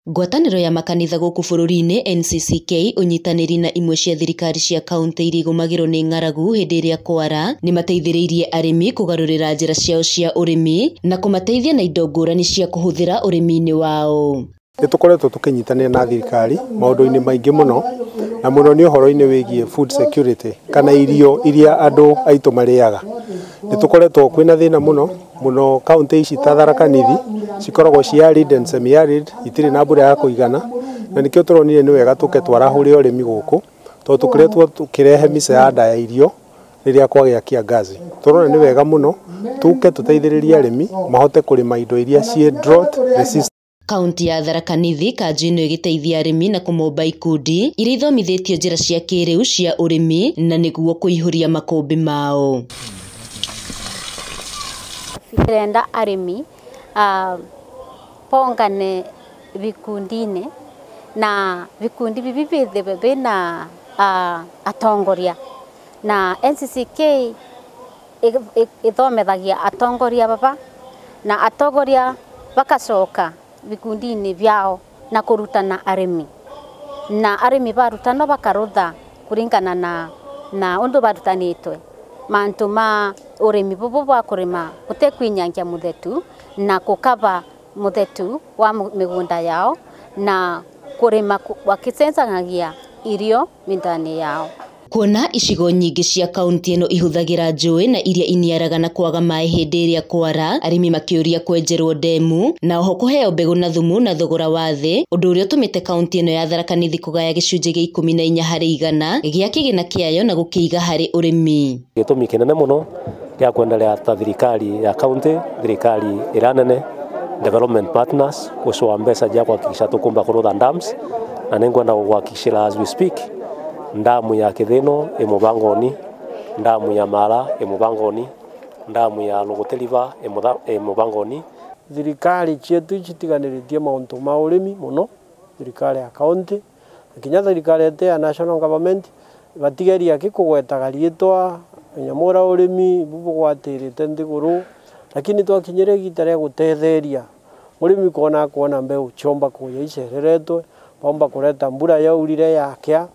Ngwatanĩro ya makanitha gũkũ bũrũri-inĩ NCCK ũnyitanĩri na imwe cia thirikari cia kaunti iria igũmagĩrwo nĩ ng'aragu hĩndĩ ĩrĩa kwara nĩmateithĩrĩirie arĩmi kũgarũrĩra njĩra ciao cia ũrĩmi na kũmateithia na indo ngũrani cia kũhũthĩra ũrĩmi-inĩ wao. Nĩ tũkoretwo tũkĩnyitanĩra na thirikari maũndũ-inĩ maingĩ mũno, na mũno nĩ ũhoro-inĩ wĩgiĩ food security kana irio iria andũ aitũ marĩaga. Nĩ tũkoretwo kwĩna thĩna mũno mũno kaunti ici ta Tharaka Nithi cikoragwo ci arid and semi arid, itirĩ na mbura ya kũigana, na nĩkĩo tũronire nĩ wega tũke twarahũre ũrĩmi gũkũ tondũ tũkoretwo tũkĩrehe mĩcaada ya irio rĩrĩa kwagĩa kiangazi. Tũrona nĩ wega mũno tũke tũteithĩrĩrie arĩmi mahote kũrĩma indo iria ciĩ drought resistant. Kaunti ya Tharaka Nithi kanjũ ĩno ĩgĩteithia arĩmi na kũmomba ikundi iria ithomithĩtio njĩra cia kĩrĩu cia ũrĩmi na nĩguo kũihũria makũmbĩ mao. Ndĩrenda arĩmi pongane vikundini na vikundi bibi bithiwe bina atongoria na NCCK ithomethagia atongoria baba na atongoria bakacoka vikundini vyao na kurutana arĩmi na arĩmi barutano bakarutha kuringana na undu barutanitwe mantu ma urimi bubu bwa kurima gutekwinyangia muthetu na kukava muthetu wa migunda yao na kurima wakicenjanagia irio mindani yao. Kuona icigo nyingĩ cia kaunti ĩno ihũthagĩra njũĩ na iria iniaraga na kwaga maĩ hĩndĩ ĩrĩa kwara, arĩmi makĩũria kwenjerwo ndemu na oho kũheo mbegũ na thumu na thogora wa thĩ, ũndũ ũrĩa ũtũmĩte kaunti ĩno ya Tharaka Nithi kũgaya gĩcunjĩ gĩa 14 harĩ igana gĩa kĩgĩna kĩayo na gũkĩiga harĩ ũrĩmi. Gĩtũmi kĩnene mũno gĩa kwendelea ta thirikari ya kaunti, thirikari ĩrĩa nene, development partners gũcoa mbeca cia kuhakikisha tũkumba kũrũtha dams, na nĩngwenda gũkuhakikishĩra as we speak ndamu ya Kithino ĩ mũbangoni, ndamu ya Mara ĩ mũbangoni, ndamu ya Lugute River ĩ mũbangoni. Thirikari cietu citiganĩrĩtie maũndũ ma ũrĩmi mũno, thirikari ya kaunti nginya thirikari ete ya national government batigeria kũgwetaga rĩtwa nyamũra ũrĩmi bũbũgwatĩrĩte nthigũrũ, lakini twakinyire igita rĩa gũtetheria mũrĩmi kuona kuona mbeũ ciomba kuya icereretwe bomba kũreta mbura yaurire yakĩa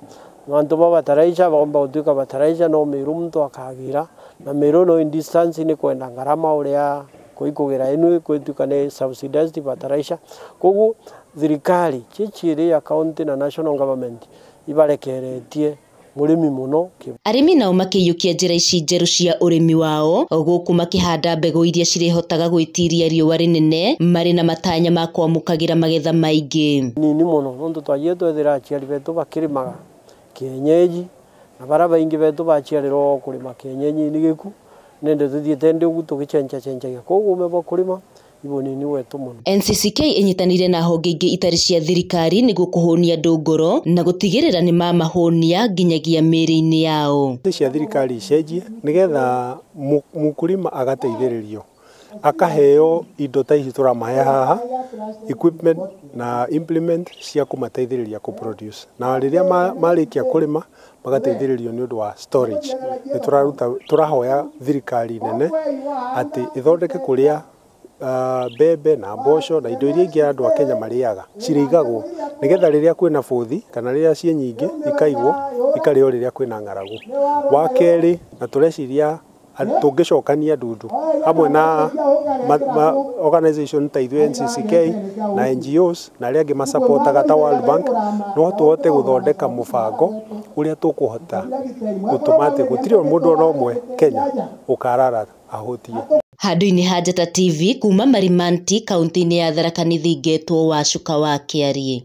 mantu ba bataraija bagomba gutuika bataraija no miru muntu akagira na miru no in distance ni kwenda ngarama uria kuikugira inu kwituika ni subsidized bataraija. Koguo thirikari chichiri ya county na national government ibarekeretie mũrĩmi mũno. Arĩmi nao makĩiyũkia njĩra ici njerũ cia ũrĩmi wao gũkũ makĩhanda mbegũ iria cirĩhotaga gwĩtiria riũa rĩnene marĩ na matanya ma kwamũkagĩra magetha maingĩ. Nini mũno nondu twajie twethera aciari betũ bakĩrĩmaga kienyeji na bara baingi betu baciarirwo kurima kienyeji ni giku nende tuthiete ndi ugu tugichenja chenjagia koguo mebo kurima ibo nini wetu muno. NCCK ĩnyitanĩire na honge ingĩ itarĩ cia thirikari nĩguo kũhũnia andũ ngoro na gũtigĩrĩra nĩ mamahũnia nginyagia mĩĩrĩ-inĩ yao. Cia thirikari icenjie nĩgetha mũkulima agateithĩrĩrio akaheo indo ta ici tũramahe haha, equipment na implement cia kũmateithĩrĩria kũ produce, na rĩrĩa marĩkia kũrĩma magateithĩrĩrio nĩ ũndũ wa storage. Nĩ tũrahoya thirikari nene atĩ ĩthondeke kũrĩa mbembe na mboco na indo iria ingĩ andũ a Kenya marĩaga cirĩigagwo nĩgetha rĩrĩa kwĩna bũthi kana rĩrĩa ciĩ nyingĩ ikaigwo ikarĩo rĩrĩa kwĩna ng'aragu. Wa kerĩ, na tũreciria tũngĩcokania ndundu hamwe na organization ta ithuĩ NCCK na NGOs na arĩa angĩ masapotaga ta World Bank, no tũhote gũthondeka mũbango ũrĩa tũkũhota gũtũma atĩ gũtirĩ mũndũ ona ũmwe Kenya ũkarara ahũtiĩ. Handũ-inĩ ha Njata TV kuma Marimanti kaunti-inĩ ya Tharaka Nithi ngetwo Wacuka wa Kĩariĩ.